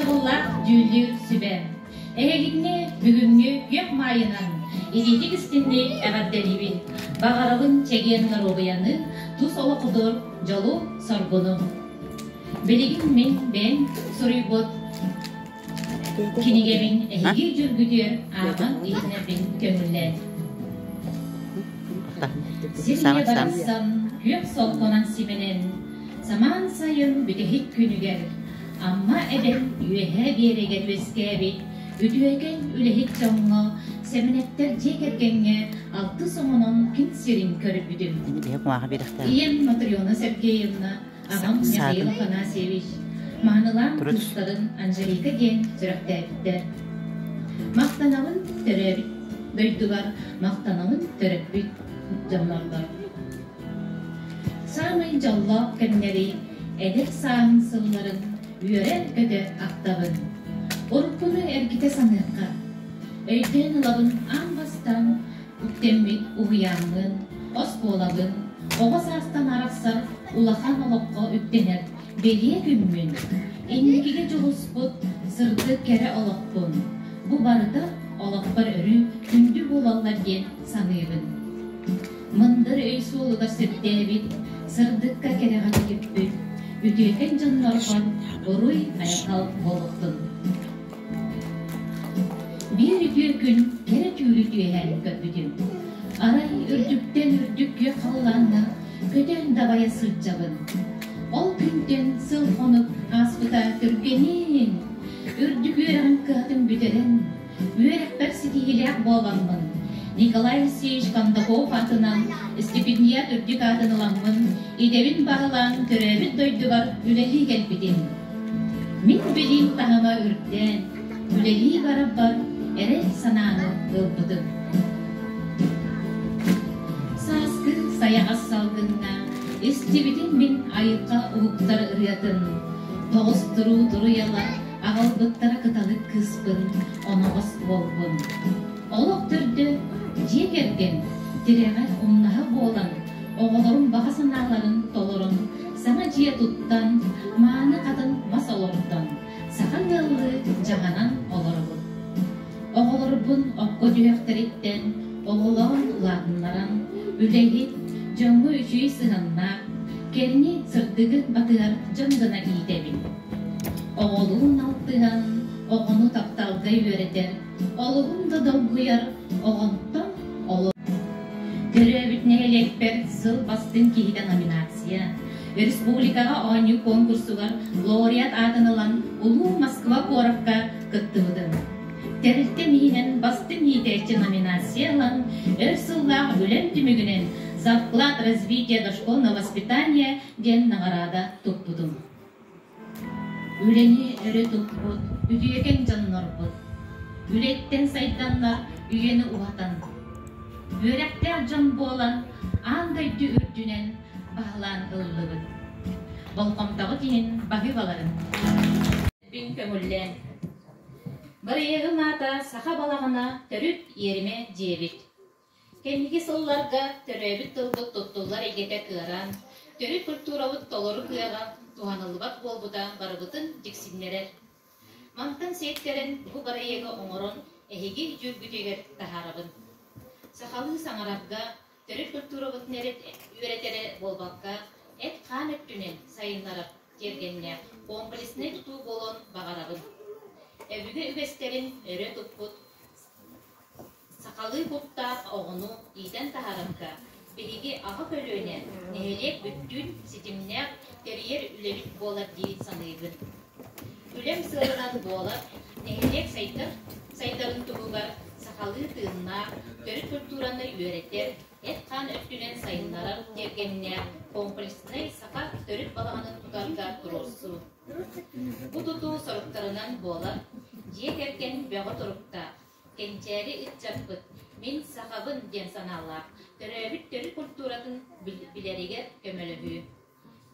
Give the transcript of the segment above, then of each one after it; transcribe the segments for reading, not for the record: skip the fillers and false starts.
Ытыктабыллаах дьүүллүүр сүбэ! Эһигини бүгүҥҥү күөх маайынан итиитик истинник эҕэрдэлиибин! Баҕарабын чэгиэн доруобуйаны, тус олоххутугар дьолу-соргуну! Билигин мин бэйэм суруйбут кинигэбин эһиги дьүргүтүөр ааҕан иһитинэрбин көҥүллээн. Сир ийэ барахсан күөх солконон симэнэн, самаан сайын бүтэһик күнүгэр Амма эбэм үөһээ биэрэгэр үөскээбит үтүөкэн үлэһит дьоҥҥо Сэмэнэптэр дьиэ кэргэҥҥэ алтыс оҥонон күн сирин көрбүтүм. Ийэм Матрена Сергеевна Аҕам Михаил Афанасьевич маанылаан кыыстарын Анжелика диэн сүрэхтээбиттэр. Махтанабын төрөөбүт дойдубар, махтанабын төрөппүт дьоннорбор. Саамай дьоллоох кэмнэри, эдэр сааһым сылларын үөрэ-көтө ахтабын. Уруккуну эргитэ саныахха, өйдөөн ылабын аан бастаан Үктэммит уһуйааммын, оскуолабын, оҕо саастан арахсар улахан олоххо үктэнэр бэлиэ күммүн, инникигэ дьулуспут сырдык кэрэ олохпун, бу барыта олохпор өрүү күндү буолаллар диэн саныыбын. Мындыр өй суолугар сирдээбит, сырдыкка кэрэҕэ көтүппүт, үтүөкэн дьоннорбор уруй-айхал буолуохтун. Биир үтүө күн кэрэ түүлү түөһээн көрбүтүм. Арай үрдүктэн үрдүк күөх халлааҥҥа көтөн дабайа сылдьабын. Ол күнтэн сыл-хонук ааспыта түргэнин, үрдүк үөрэҕин кыһатын бүтэрэн, үөрэхпэр ситиһиилээх буоламмын, Николай Алексеевич Кондаков аатынан стипендиат үрдүк аатын ыламмын, идэбин баһылаан төрөөбүт дойдубар үлэлии кэлбитим. Мин билиим таһыма үрдээн, үлэлии барарбар эрэл санааны ылбытым. Сааскы сайаҕас салгыҥҥа истибитим мин айылҕа уһуктар ырыатын, тоҕустуруу туруйала аҕалбыттара кыталык кыыспын, оноҕос уолбун. Олох төрдө дьиэ кэргэн тирэҕэ умнаһа буолан, оҕолорум баҕа санааларын толорон, саҥа дьиэ туттан, мааны хатын мас олордон, саха ыаллыы дьаһанан олоробут. Оҕолорбун окко түһүөхтэриттэн оҕолоон улаатыннаран, үлэһит, дьоҥҥо үчүгэй сыһыаннаах, кэрэни, сырдыгы батыһар дьон гына иитэбин. Оҕолуун алтыһан, оҕону тапталга үөрэтэр, олуһун да долгуйар оҕонтон олус Төрөөбүт нэһилиэкпэр Сыл бастыҥ киһитэ номинация республикаҕа оонньуу конкурсугар лауреат аатын ылан Улуу Москва куоракка кыттыбытым. Тэрилтэм иһинэн бастыҥ иитээччи номинация ылан, өр сыллаах үлэм түмүгүнэн «За вклад развития дошкольного воспитания» диэн наҕараада туппутум. Үлэни өрө туппут үтүөкэн дьоннорбут, үлэттэн сайданнар үйэни уһатан, үөрэхтээх дьон буолан аан дойду үрдүнэн баһылаан ыллыбыт. Болҕомтоҕут иһин баһыыбаларын. Бүн көҥүллээн. Бырайыагым аата Саха балаҕана төрүт иэримэ дьиэбит. Кэнники сылларга төрөөбүт тылбыт туттуллар эйгэтэ кыараан, төрүт культурабыт толору кыаҕа туһаныллыбат буолбута барыбытын дьиксиннэрэр. Мантан сиэттэрэн бу бырайыагы оҥорон эһиги дьүүлгүтүгэр таһаарабын. Сахалыы саҥарарга, төрүт культурабытын үөрэтэрэ буолбакка, эт-хаан өттүнэн сайыннарар тиэргэннээх комплекснай тутуу буолуон баҕарабын. Өбүгэ үгэстэрин өрө туппут Сахалыы куттаах оҕону иитэн таһаарарга биһиги аҕа көлүөнэ нэһилиэк бүттүүн ситимнээх тэрийэр үлэбит буолар дии саныыбын. Үлэм сыалынан буолар нэһилиэк сайдар сайдарын туһугар сахалыы тыыннаах, төрүт культураны үөрэтэр, эт-хаан өттүнэн сайыннарар тиэргэннээх комплекснай саха төрүт балаҕанын тутарга туруорсуу. Бу тутуу соруктарынан буолар дьиэ кэргэн бөҕө туруктаах, Кэнчээри ыччаппыт «Мин сахабын» диэн санаалаах төрөөбүт төрүт культуратын билэригэр көмөлөһүү.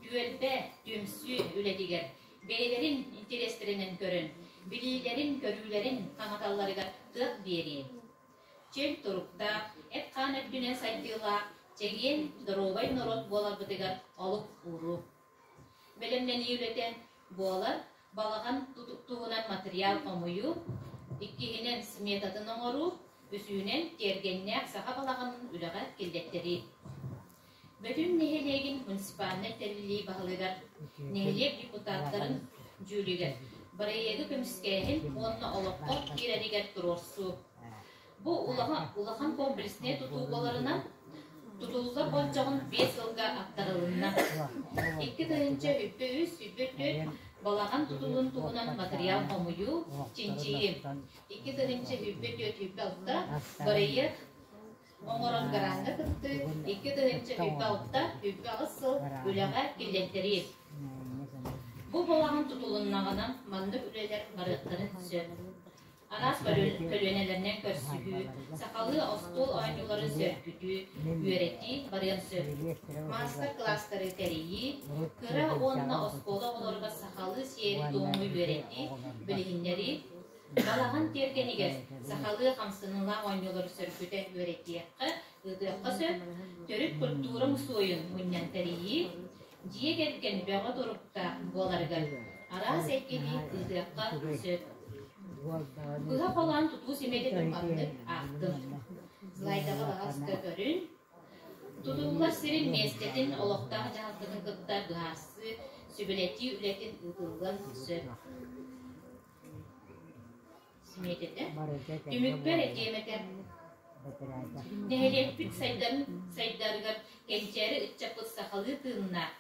Түөлбэ, түмсүү үлэтигэр бэйэлэрин интэриэстэринэн көрөн, билиилэрин-көрүүлэрин хаҥаталларыгар кыах биэрии. Чөл туруктаах, эт-хаан өттүнэн сайдыылаах, чэгиэн, доруобай норуот буоларбытыгар олук ууруу. Бэлэмнэнии үлэтэ буолар, балаҕан туһунан. матырыйаал хомуйуу, иккиһинэн, сметатын оҥоруу, үсүһүнэн, тиэргэннээх саха балаҕанын үлэҕэ киллэртэрии. Бөтүҥ нэһилиэгин муниципальнай тэриллии баһылыгар, нэһилиэк депутаттарын дьүүлүгэр бырайыагы көмүскээһин уонна олоххо киирэригэр туруорсуу. Бу улахан комплекснай тутуу буоларынан, тутуллар болдьоҕун 5 сылга аттарылынна. 2003 24 балаҕан тутуутун туһунан матырыйаал хомуйуу, чинчийии. 2024 26 бырайыак оҥорон граҥҥа кыттыы 2026 28 сыл үлэҕэ киллэртэрии. Бу балаҕан тутулуннаҕына маннык үлэлэр барыахтарын сөп. Араас көлүөнэлэринэн көрсүһүү, сахалыы остуол оонньууларын сөргүтүү, үөрэтии барыан сөп. Маастар-кылаастары тэрийии, кыра уонна оскуола оҕолоругар сахалыы сиэри-туому үөрэтии, билиһиннэрии, Балаҕан тиэргэнигэр сахалыы хамсаныылаах оонньуулары сөргүтэ үөрэтиэххэ, ыытыахха сөп, төрүт культура мусуойун мунньан тэрийии, дьиэ кэргэн бөҕө туруктаах буоларыгар араас эйгэни ыытыахха сөп. Быһа холоон тутуу симиэтэтин маннык аахтым. Слайдаҕа баҕаска көрүн. Тутуллар сирин миэстэтин олохтоох дьаһалтатын кытта быһаарсыы, сүбэлэтии үлэтин ыытыллыан сөп. Симиэтэтэ. Түмүкпэр этиэм этэ. Нэһилиэкпит сайдарын сайдарыгар кэнчээри ыччаппыт сахалыы тыыннаах,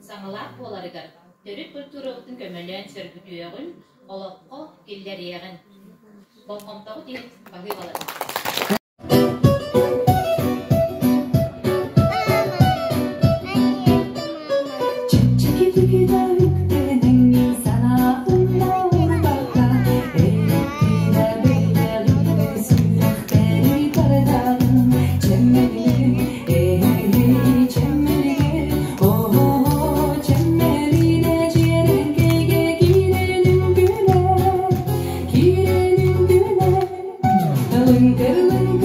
саҥалаах буоларыгар төрүт культурабытын көмөлөөн сөргүтүөҕүн, олоххо киллэриэҕин. Болҕомтоҕут иһин баһыыбаларын. Чэпчэки да үктэнэҥҥин санаатыҥ да урбакка, эйэттинэ бэйэҕин сүрэхтэри тардаҕын. Чэмэлигэ, эй, чэмэлигэ, оо, чэмэлинэ дьиэрэҥкэйгэ киирэн үҥкүүлээ, киирэн үҥкүүлээ. Лыҥкыр-лыҥкыр.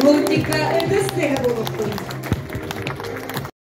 Лунтикка ытыс тыаһа буолуохтун.